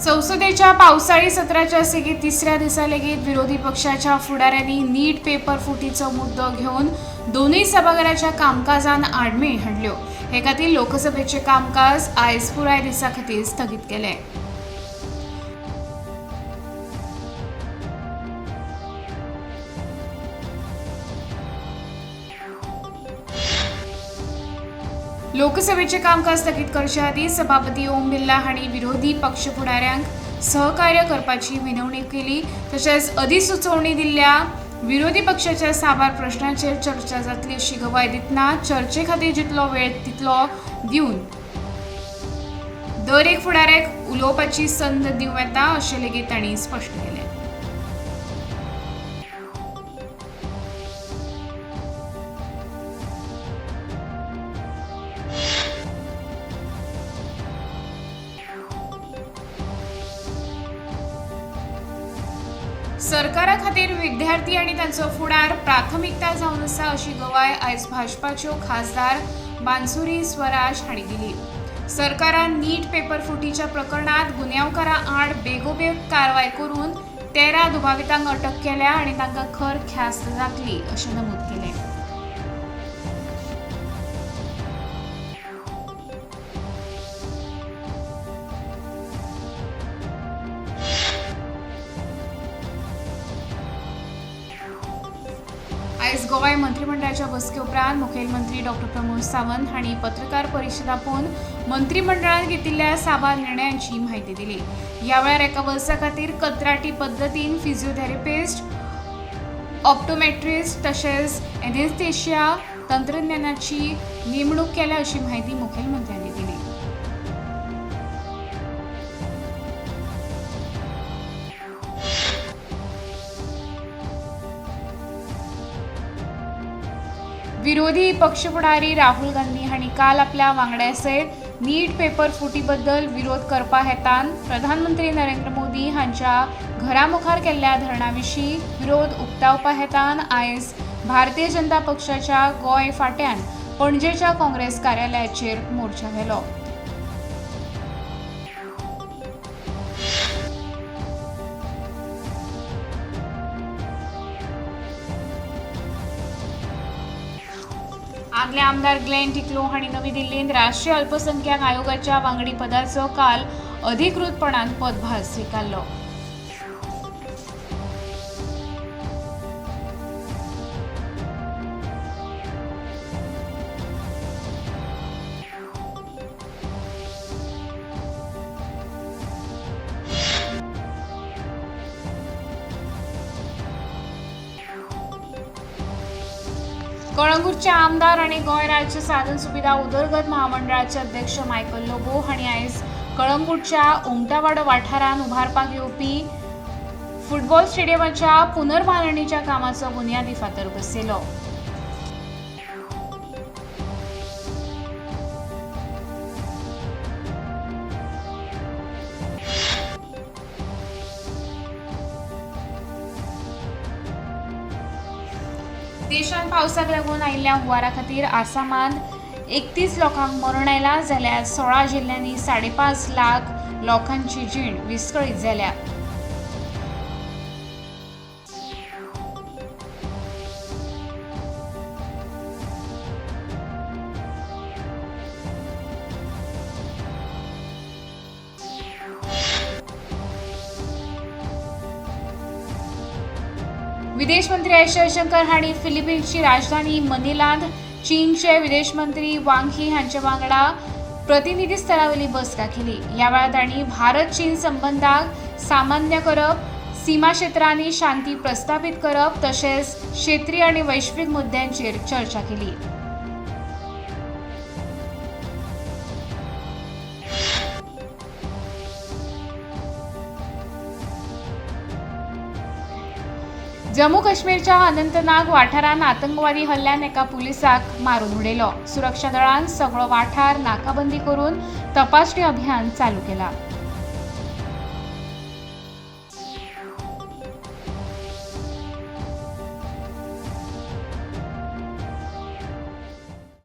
संसदेच्या पावसाळी सत्राच्या सेगीत तिसऱ्या दिसा लेगीत विरोधी पक्षाच्या फुडाऱ्यांनी नीट पेपर फुटीचो मुद्दो घेवन दोनूय सभाघराच्या कामकाजान आडमेळी हाडल्यो. हे खातीर लोकसभेचें कामकाज आयज पुराय दिसा खातीर स्थगीत केलें. लोकसभेचे कामकाज स्थगीत करचे आदीं सभापती ओम बिर्ला हांणी विरोधी पक्ष फुडाऱ्यांक सहकार्य करपाची विनवणी केली. तशेंच अधिसुचोवणी दिल्ल्या विरोधी पक्षाच्या साबार प्रश्नांचेर चर्चा जातली अशी गवाय दितना चर्चे खातीर जितलो वेळ तितलो दिवन दर एक फुडाऱ्याक उलोवपाची संद दिवं येता अशें लेगीत तांणी स्पश्ट केलें. सरकारा खातीर विद्यार्थी आनी तांचो फुडार प्राथमिकता जावन आसा अशी गवाय आयज भाजपाच्यो खासदार बांसुरी स्वराज हांणी दिली. सरकारान नीट पेपर फुटीच्या प्रकरणांत गुन्यांवकारां आड बेगोबेग कारवाय करून 13 दुबावितांक अटक केल्या आनी तांकां खर ख्यास्त जातली अशें नमूद केलें. आयज गोंय मंत्रिमंडळाच्या बसके उपरांत मुखेलमंत्री डॉ प्रमोद सावंत हांणी पत्रकार परिशद आपोवन मंत्रिमंडळान घेतिल्ल्या साबार निर्णयांची म्हायती दिली. ह्या वेळार एका वर्सा खातीर कंत्राटी पद्दतीन फिजिओथेरपिस्ट, ऑप्टोमेट्रिस्ट तशेंच एनेस्थेशिया तंत्रज्ञानाची नेमणूक केल्या अशी म्हायती मुखेलमंत्र्यांनी दिली. विरोधी पक्ष फुडारी राहुल गांधी हांणी काल आपल्या वांगड्या सयत नीट पेपर फुटीबद्दल विरोध करपा हेतान प्रधानमंत्री नरेंद्र मोदी हांच्या घरा मुखार केल्ल्या धरणा विशीं विरोध उक्तावपा हेतान आयज भारतीय जनता पक्षाच्या गोंय फांट्यान पणजेच्या काँग्रेस कार्यालयाचेर मोर्चा व्हेलो. आदले आमदार ग्लेन टिकलो हांणी नवी दिल्लींत राष्ट्रीय अल्पसंख्याक आयोगाच्या वांगडी पदाचो काल अधिकृतपणान पदभार स्विकारलो. कळंगूटचे आमदार आनी गोंय राज्य साधन सुविधा उदरगत महामंडळाचे अध्यक्ष मायकल लोबो हांणी आयज कळंगूटच्या उमटावाडो वाठारांत उबारपाक येवपी फुटबॉल स्टेडियमाच्या पुनर्बांदणीच्या कामाचो बुन्यादी फातर बसयलो. देशांत पावसाक लागून आयिल्ल्या हुंवारा खातीर आसामांत 31 लोकांक मरण आयलां, जाल्यार 16 जिल्ल्यांनी 5.5 लाख लोकांची जीण विस्कळीत जाल्या. विदेश मंत्री एस जयशंकर हांणी फिलिपिन्सची राजधानी मनिलांत चीनचे विदेश मंत्री वांग यी हांचे वांगडा प्रतिनिधी स्तरावयली बसका केली. ह्या वेळार तांणी भारत चीन संबंदांक सामान्य करप, सीमा क्षेत्रांनी शांती प्रस्थापीत करप तशेंच क्षेत्रीय आनी वैश्वीक मुद्द्यांचेर चर्चा केली. जम्मू काश्मीरच्या अनंतनाग वाठारांत आतंकवादी हल्ल्यान एका पुलिसाक मारून उडयलो. सुरक्षा दळान सगळो वाठार नाकाबंदी करून तपासणी अभियान चालू केला.